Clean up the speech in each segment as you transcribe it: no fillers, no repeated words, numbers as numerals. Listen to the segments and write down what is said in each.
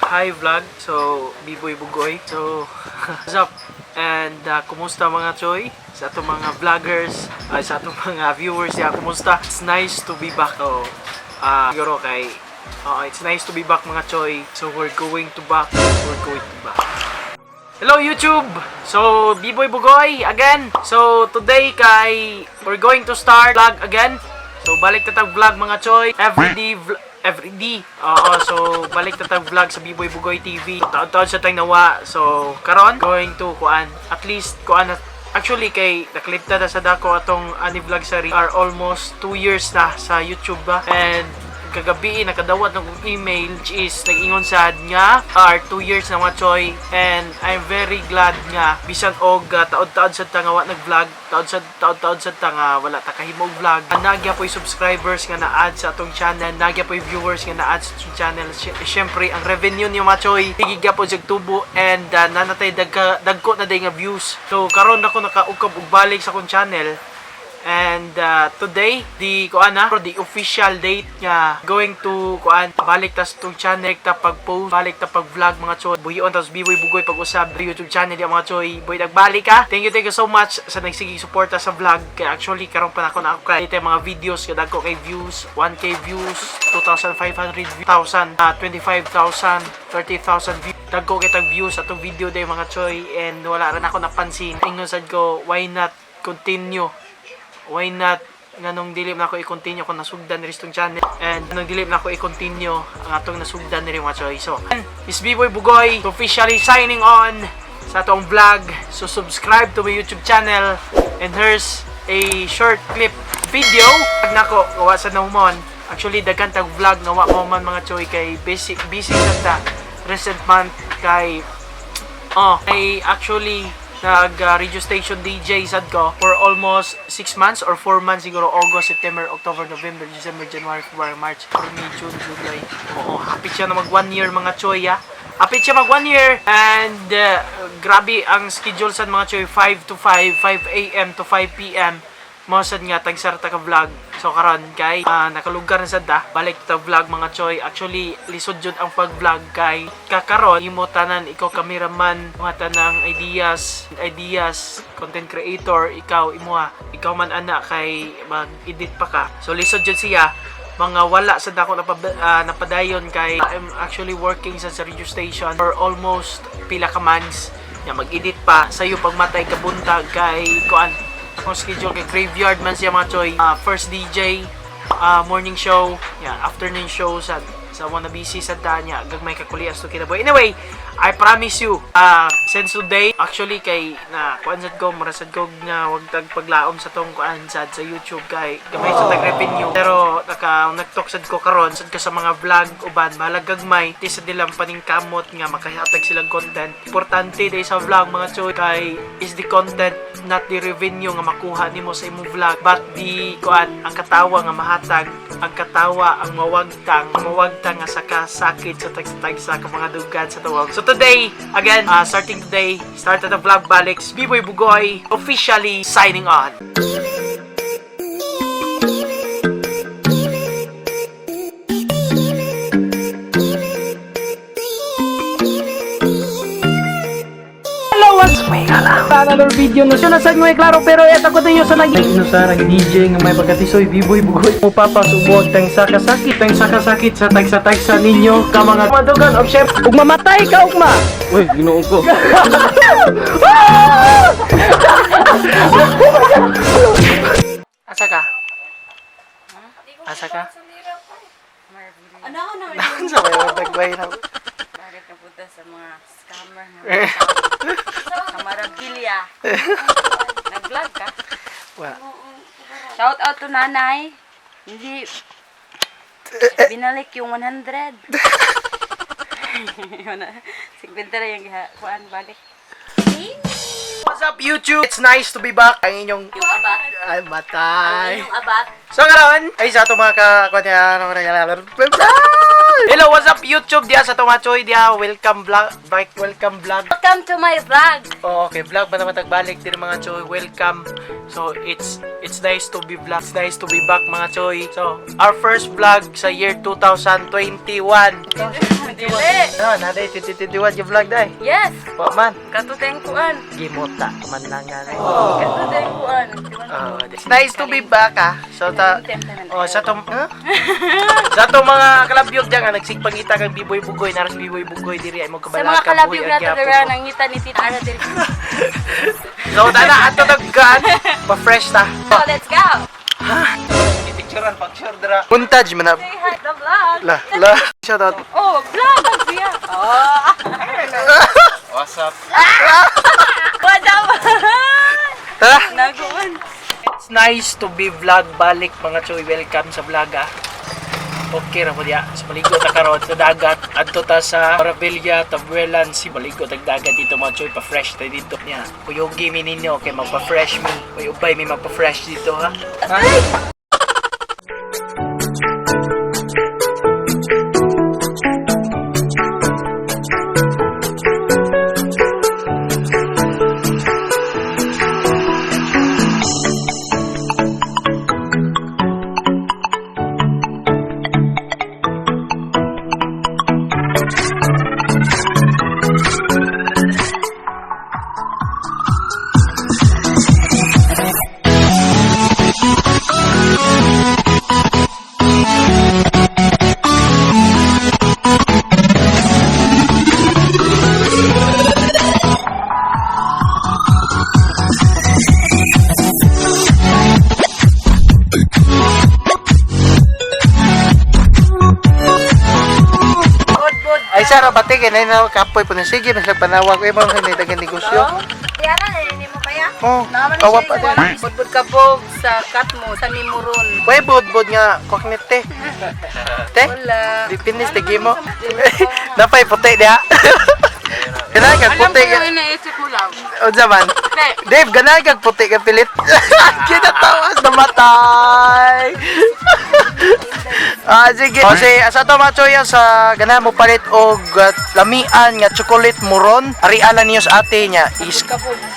Hi vlog. So, Biboy Bugoy. So, what's up? And kumusta, mga choy? Sa atong mga vloggers, ay, sa atong mga viewers, ya, kumusta? It's nice to be back. So, siguro kay it's nice to be back, mga choy. So, we're going to back. We're going to back. Hello, YouTube! So, Biboy Bugoy again. So, today kay we're going to start vlog again. So, balik ta tag vlog, mga choy. Everyday everyday. Oo, so balik ta tag vlog sa Biboy Bugoy TV. Taon-taon sa tayong nawa. So, karon going to kuan at least kuan actually kay naklip ta sa dako atong ani vlog sa are almost 2 years na sa YouTube ba. And kagabi nakadawat ng kong email, which is nag-ingon sad nga are 2 years na, mga choy, and I'm very glad nga bisan og taod-taod sad ta nga wa nag-vlog, taod sad taod-taod sad ta nga wala ta kahimo og vlog, nagya po'y subscribers nga na-add sa atong channel, nagya po'y viewers nga na-add sa atong channel. Syempre ang revenue niyo, mga choy, sige gyapon siya tubo and nanatay dagko na day nga views. So karon ako nakaukab og balik sa akong channel. And today, the kuan na, the official date nga going to kuan balik tas tong channel ta pag-post, balik ta pag-vlog, mga choy. Buhion tas Biboy Bugoy pag-usab YouTube channel ya, mga choy. Boy nagbalik ka. Thank you so much sa nagsige suporta sa vlog. Kay actually karon pa nako na ako kay mga videos kadagko kay views, 1K views, 2,500 views, 1,000, 25,000, 30,000 views. Dagko kay tag views atong video day, mga choy, and wala ra nako napansin. Ingon sad ko, why not continue? Why not, nganong dili na ako i-continue kung nasugdan ni tong channel and nganong dili na ako i-continue ang atong nasugdan ni mga choy? So, is Biboy Bugoy officially signing on sa atong vlog. So subscribe to my YouTube channel and here's a short clip video nako gawa sa nahuman. Actually daghan tag vlog nga wa mo man, mga choy, kay busy busy sa ta recent month kay oh, I actually nag radio station DJ sad ko for almost 6 months or 4 months siguro: August, September, October, November, December, January, February, March, April, May, June, July. Oo, happy siya na mag 1 year, mga choy, ah. Happy siya mag 1 year and grabe ang schedule sad, mga choy, 5 to 5, 5 a.m. to 5 p.m. Mao sad nga tagsar ta ka vlog. So karon kay nakalugar na sad ta. Balik ta vlog, mga choy. Actually lisod jud ang pag-vlog kay kakaron imo tanan, ikaw cameraman, mga tanang ideas, ideas, content creator, ikaw imo ikaw man ana kay mag-edit pa ka. So lisod jud siya, mga wala sa dako napadayon kay I'm actually working sa radio station for almost pila ka months ya, mag-edit pa sayo pagmatay ka buntag kay kuan akong schedule kay graveyard man siya, mga choy. First DJ, morning show, yeah, afternoon show sa wanna busy sa niya gagmay kakulias to kinabuhi. Anyway, I promise you, since today, actually kay na kuan sad ko, mura sad ko nga wag tag paglaom sa tong kuan sad sa YouTube kay gamay sa tag revenue. Pero naka nagtalk sad ko karon sad ko sa mga vlog uban, bahalag gagmay ti sa dilang paningkamot nga makahatag silang content. Importante day sa vlog, mga choy, kay is the content, not the revenue nga makuha nimo sa imong vlog, but the kuan, ang katawa nga mahatag, ang katawa, ang mawagtang nga sa kasakit sa tagsa-tagsa ka mga dugan sa tawag. So today, again, starting today, started the vlog balik, Biboy Bugoy officially signing on. Hello, what's another video na siya nasa may klaro, pero eto ko ninyo sa nag ino sa nag DJ nga may pagkatisoy Biboy Bugoy mo papasubuag tang sakasakit tang sakasakit sa tagsa-tagsa ninyo ka mga madugan og chef ug mamatay ka ugma. Uy, ginoo ko. Asa ka? Asa ka? Ano ako naman? Sa may tagbay na. Bakit napunta sa mga scammer nga sa Maravilya? Nag-vlog ka? Wa. Shout out to nanay. Hindi binalik yung 100. 50 na yung kuan balik. What's up, YouTube? It's nice to be back. Ang inyong Yung abat. Ay, matay. Yung abat. So karon ay sa ato mga ka Hello, what's up YouTube diya sa Tumachoy diya. Welcome vlog, bike, welcome vlog. Welcome to my vlog. Oh, okay, vlog ba naman tagbalik din mga choy. Welcome. So, it's nice to be vlog. It's nice to be back mga choy. So, our first vlog sa year 2021. Dili. Ah, naday 2021 yung vlog day. Yes. Wa man. Katuteng kuan. Gimuta man lang nga. Katuteng kuan. Oh, it's nice to be back ah. So ta Oh, sa tom huh? Sa to mga kalabyog diyan nga nagsigpangita kang Biboy Bugoy, naras Biboy Bugoy diri ay mo Sa kabala mga kalabyog nato dira nangita ni Tita Ara diri. So tana ato tagkaan, pa-fresh ta. So let's go. Picturean, picture dra. Montage man na. Say hi to the vlog. La la. Shout out. Oh, vlog ang siya. Oh. What's up? What's up? Tara. Naguan. It's nice to be vlog balik mga choy. Welcome sa vlog ah. Okay ra mo diya. Sa maligo ta karon sa dagat. Adto ta sa Maravilla, Tabuelan, si maligo tag dagat dito mga choy. Pa-fresh tayo dito niya. Kuyugi mi ninyo kay magpa-fresh mi. Kuyubay mi magpa-fresh dito ha. Ha? Good, good. Ay sara bati kay na kapoy po na sige mas panawag ko imong hindi dagan negosyo. Diana, narinig mo kaya? Oh, awa pa din. Budbud kabog sa katmo, sa mimuron. Way budbud nga koknit te. Te? Wala. Di pinis tigi mo. Napay puti diha. Ganahan kag Alam puti ko ka. yung iniisip mo lang. Unsa man? Te. Dave, ganahan kag puti ka pilit. Kinatawas na matay. Ah, sige. O, si asa to macho yan sa ganahan mo palit og lamian nga chocolate muron. Arian niyo sa ate niya. Is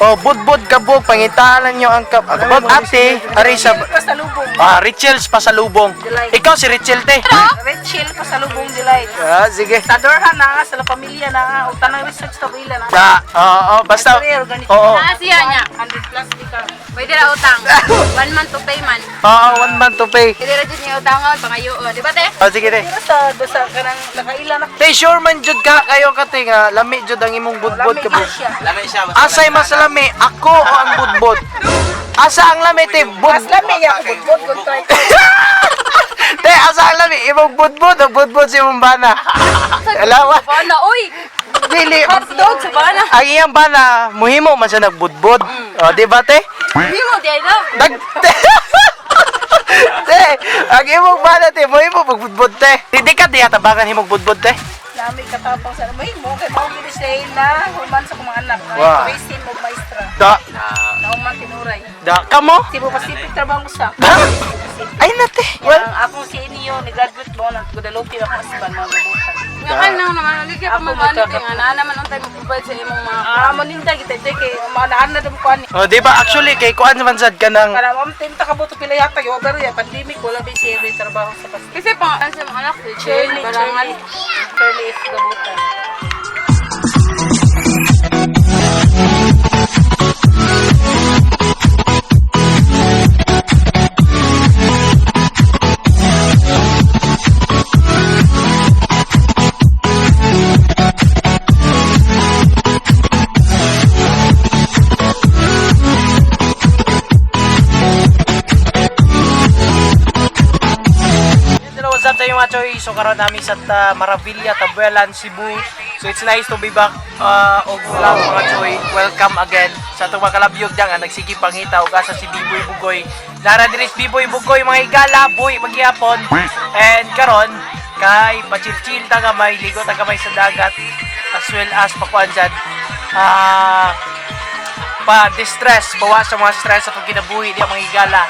Oh, budbud kabog pangitaan niyo ang kap. About ate, ari sa Pasalubong. Ah, Rachel's pasalubong. Delight. Ikaw si Rachel te. Rachel, pasalubong delight. Ah, sige. Sa Dorha na, sa La Familia na, o tanang research sa Wila na. Da, oo, basta. Oo. Ah, siya niya. 100 plus di ka. Pwede ra utang. 1 month to pay man. Oo, 1 month to pay. Pwede ra jud niya utangon pangayo, oh, di ba te? Ah, sige te. Pero sa basta kanang nakaila na. Te, sure man jud ka kayo ka te nga lami jud ang imong budbud Lami ka gyud siya. Lami siya. Asay mas lami ako o ang budbud? Asa ang lami te? Bud Mas lami ya ako budbud kung try ko. Te, asa ang lami imong budbud o budbud si imong bana? Alawa. Bana, oy. Dili. Hotdog sa bana. Ang iyang bana muhimo man siya nagbudbud. O, di ba te? Hindi mo di alam. Nag Te, ang imong bana te, muhimo magbudbud te. Di ka diya tabangan himong budbud te. Lami katapang sa may mo kay mao gid siya na human sa kong mga anak. Wow. Racing mo maestra. Da, Nauman tinuray. da kamo? Cebu Pacific trabaho ko sa. Ay nate. Well, Ang akong si inyo ni graduate mo na Guadalupe akong husband mga gabutan. Nga kan na naman ulit ka Ako pa man magkaka- nga naa naman untay mo provide sa imong mga Ah, mo ninda kita jay kay manaan na dum ko ani. Oh, di ba actually kay kuan man sad ka ng Para mo tim ta kabuto pila yata yo pero ya pandemic wala ba siya trabaho sa Pacific. Kasi pang ano sa mga anak, si Shirley, Shirley, barangal. Shirley, Shirley is gabutan. Hello, what's up sa inyo mga choy? So karon namin sa Maravilla, Tabuelan, Cebu. So it's nice to be back og vlog mga choy. Welcome again sa atong mga kalabyog diyan nga nagsige pangita og asa si Biboy Bugoy. Nara diri si Biboy Bugoy mga higala, buhi magyapon. And karon kay pa-chill-chill ta gamay, ligo ta gamay sa dagat as well as pakuan dyan. Ah, pa-distress, bawa sa mga stress sa itong kinabuhi, di ang mga higala.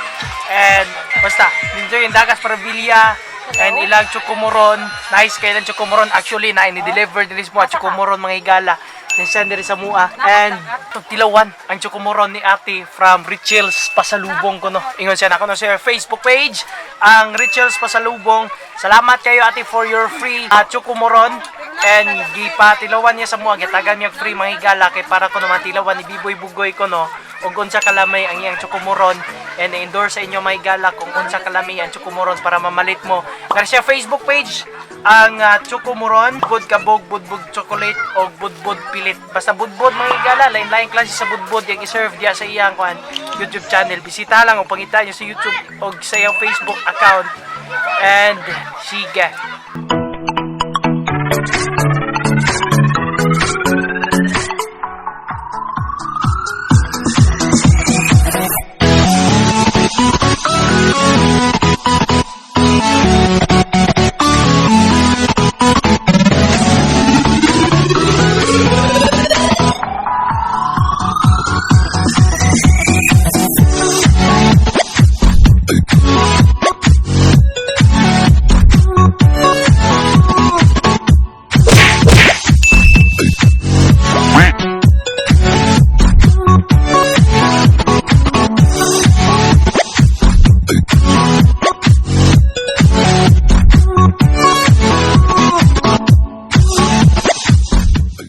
And basta, enjoy yung dagas para Villa. And ilang chocomoron, nice kay ilang chocomoron. Actually, na ini-deliver diri sa mua chocomoron, mga higala. Nisend diri sa mua. And tugtilawan ang chocomoron ni ate from Richel's Pasalubong kuno. Ingon siya na kuno sa Facebook page, ang Richel's Pasalubong. Salamat kayo, ate, for your free chocomoron. And gipatilawan niya sa mua, gitagan niya free, mga higala, kay para kuno matilawan ni Biboy Bugoy kuno og unsa kalamay ang iyang chocomoron and endorse sa inyo, mga higala, kung unsa kalamay ang chocomoron para mamalit mo. Nara siya Facebook page ang chocomoron, bud kabog, budbud chocolate o budbud pilit. Basta budbud, mga higala, lain-lain klase sa budbud yang i-serve diya sa iyang kuan YouTube channel. Bisita lang o pangita niyo sa YouTube o sa iyang Facebook account. And sige.